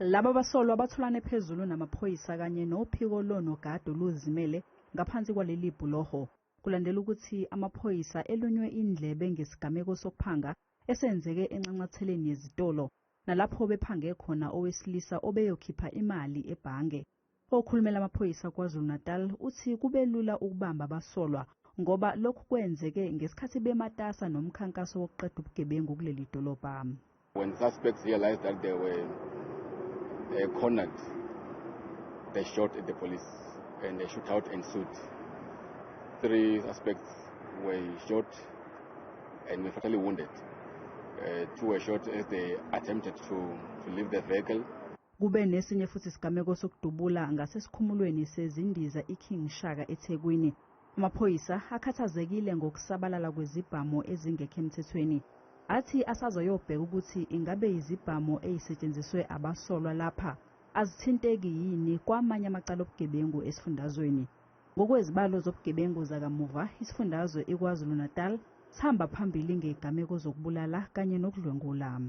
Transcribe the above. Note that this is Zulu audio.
Laba basolwa batholane phezulu namaphoyisa kanye nophiko lonogada oluzimele ngaphansi kwaleli bhuloho, kulandela ukuthi amaphoyisa elunywe indlebe ngesigameko sokuphanga esenzeke enxanxatheleni yezitolo, nalapho bephange khona owesilisa obeyokhipha imali ebhange. Okhulumela amaphoyisa KwaZulu-Natal uthi kube lula ukubamba abasolwa ngoba lokhu kwenzeke ngesikhathi bematasa nomkhankaso wokuqeda ubugebengu kuleli dolobha. When suspects realized that they were cornered, they shot at the police and a shootout ensued. Three suspects were shot and were fatally wounded. Two were shot as they attempted to leave the vehicle. Kube nesinye futhi isigameko sokudubula ngasesikhumulweni sezindiza iKing Shaka eThekwini. Amaphoyisa akhathazekile ngokusabalala kwezibhamu ezingekho emthethweni. Athi asazoyobheka ukuthi ingabe izibhamu ezisetshenziswe abasolwa lapha azithinteki yini kwamanye amacala obugebengu esifundazweni. Ngokwezibalo zobugebengu zakamuva, isifundazwe iKwaZulu-Natal sihamba phambili ngezigameko zokubulala kanye nokudlwengula.